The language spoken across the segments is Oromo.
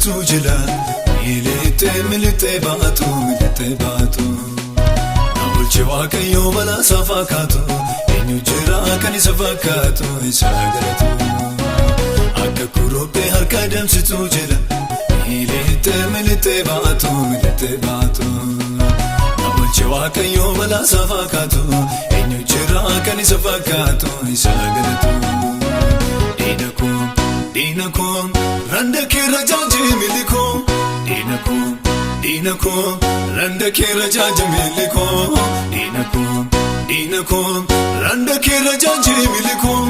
adamsitu jila. Milittee milittee baatu milittee baatu. Na bulche Waaqayyoo balaa isaa fakkaatu, eenyu jira kan isa fakkaatu isa galatu. Akka kuruphee harka adamsitu jila. Milittee milittee baatu milittee baatu. Na bulche Waaqayyoo balaa isaa fakkaatu, eenyu jira kan isa fakkaatu isa galatu. Diina koo, diina koo, randa keerra jaajee milikoo. Diina koo, diina koo, randa keerra jaajee milikoo. Diina koo, diina koo, randa keerra jaajee milikoo.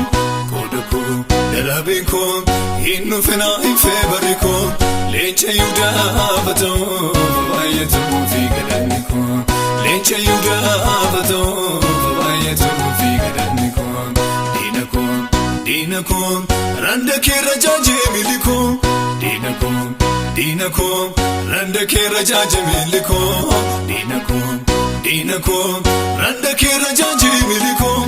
Qooda koo, daraabeen koo, hin dhufina hin feebarri koo. Leenca Yihudaa batoo baay'atuu fi galanni koo. Leenca Yihudaa batoo baay'atuu fi galanni koo. Diina koo, diina koo, randa keerra jaajee milikoo. Diina koo, diina koo, randa keerra jaajee milikoo. Diina koo, diina koo, randa keerra jaajee milikoo.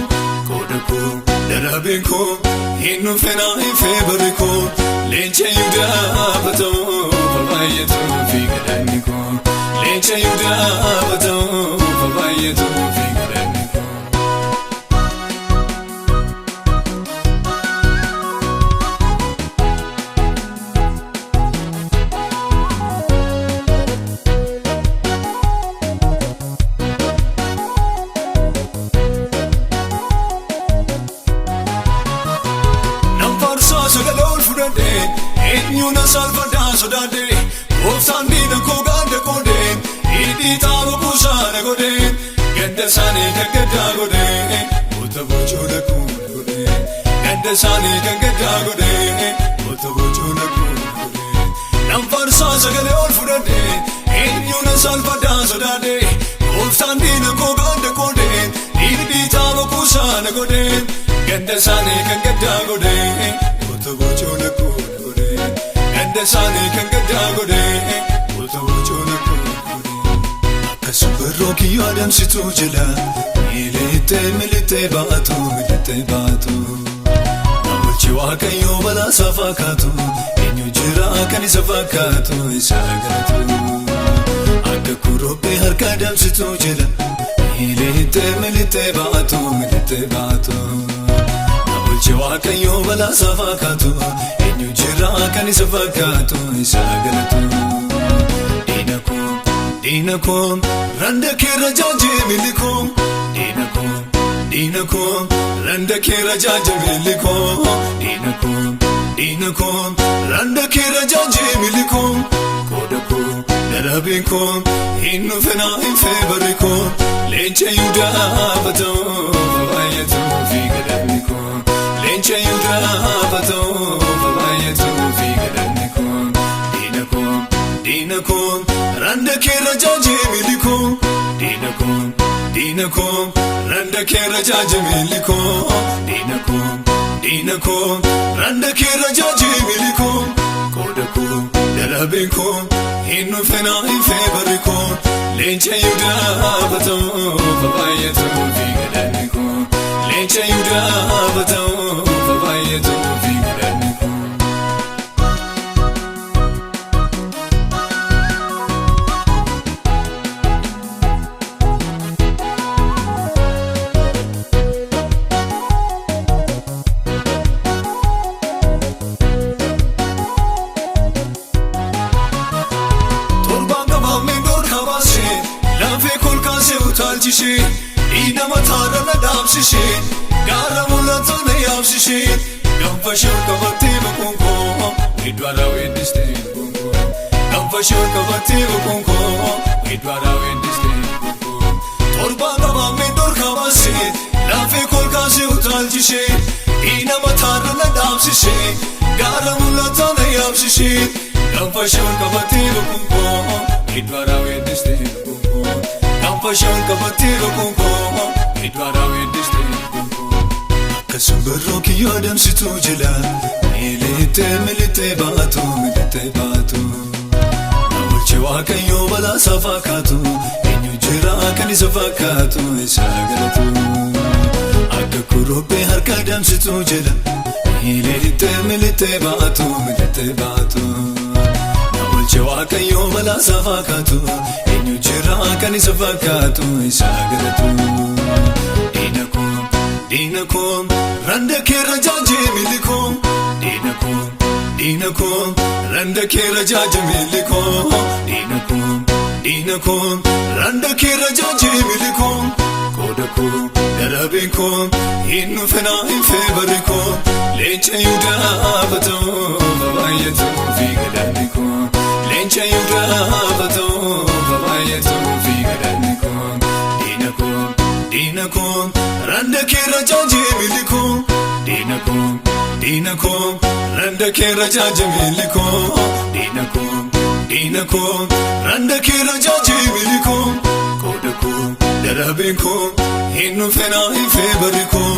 Qooda koo, daraabeen koo, hin dhufina hin feebarri koo. Leenca Yihudaa batoo baay'atuu fi galanni koo. Leenca Yihudaa batoo baay'atuu fi galanni koo. Nam faarsaa sagalee ol fudhadhee, eenyu na salphadhaa sodaadhee, gooftaan diina koo gaadda qoodee, hidhii xaaba kuusaa na godhee, gadda isaanii kan gaddaa godhee, goota bocuu lakkuu na godhee, gadda isaanii kan gaddaa godhee, goota bocuu lakkuu na godhee. Nam faarsaa sagalee ol fudhadhee, eenyu na salphadhaa sodaadhee, gooftaan diina koo gaadda qoodee, hidhii xaaba kuusaa na godhee, gadda isaanii kan gaddaa godhee, goota bocuu lakkuu na godhee, gadda isaanii kan gaddaa godhee, goota bocuu lakkuu na godhee. Akka simbirroo kiyyoo adamsitu jila. Milittee milittee baatu milittee baatu. Na bulche Waaqayyoo balaa isaa fakkaatu, eenyu jira kan isa fakkaatu isa galatu. Akka kuruphee harka adamsitu jila. Milittee milittee baatu milittee baatu. Na bulche Waaqayyoo balaa isaa fakkaatu, eenyu jira kan isa fakkaatu isa galatu. Diina koo, diina koo, randa keerra jaajee milikoo. Diina koo, diina koo, randa keerra jaajee milikoo. Diina koo, diina koo, randa keerra jaajee milikoo. Qooda koo, daraabeen koo, hin dhufina hin feebarri koo. Leenca Yihudaa batoo baay'atuu fi galanni koo. Leenca Yihudaa batoo baay'atuu fi galanni koo. Diina koo, diina koo, randa keerra jaajee milikoo. Diina koo, diina koo, randa keerra jaajee milikoo. Diina koo, diina koo, randa keerra jaajee milikoo. Qooda koo, daraabeen koo, hin dhufina hin feebarri koo. Leenca Yihudaa batoo baay'atuu fi galanni koo. Leenca Yihudaa batoo baay'atuu fi galanni koo. Torbaan qabaameen dhorkaa baasee, lafee kolkaasee utaalchisee, dhiina mataarra na dhaabsisee, gaara mul'ataa na yaabsisee, gaanfa ishee ol qabattee boquun koo, iddoodhaa weeddistee lubbuun koo. Gaanfa ishee ol qabattee boquun koo, iddoodhaa weeddistee lubbuun koo. Torbaan qabaameen dhorkaa baasee, lafee kolkaasee utaalchisee, dhiina mataarra na dhaabsisee, gaara mul'ataa na yaabsisee, gaanfa ishee ol qabattee boquun koo, iddoodhaa weeddistee lubbuun koo. Gaanfa ishee ol qabattee boquun koo, iddoodhaa weeddistee lubbuun koo. Akka simbirroo kiyyoo adamsitu jila. Milittee milittee baatu milittee baatu. Na bulche Waaqayyoo balaa isaa fakkaatu, eenyu jira kan isa fakkaatu isa galatu. Akka kuruphee harka adamsitu jila. Milittee milittee baatu milittee baatu. Na Waaqayyoo balaasaa fakkaatu eenyu jira kan isa fakkaatu isa galatu. Diina koo, diina koo, randa keerra jaajee miilli koo. Diina koo, diina koo, randa keerra jaajee miilli koo. Diina koo, diina koo, randa keerra jaajee miilli koo. Qooda koo, darabeen koo, hin dhufenaa hin feebarri koo. Leenca Yihudaa batoo babaayyatuu fi gadaanni koo. Leenca Yihudaa batoo babaayyatuu fi gadaanni koo. Diina koo, diina koo, randa keerra jaajee miilli koo. Diina koo, diina koo, randa keerra jaajee miilli koo. Diina koo, diina koo, randa keerra jaajee miilli koo. Qooda koo, darabeen koo, hin dhufenaa hin feebarri koo.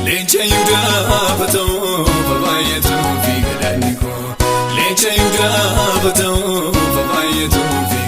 Leenca Yihudaa batoo babaayyatuu fi gadaanni koo. Leenca Yihudaa batoo babaayyatuu.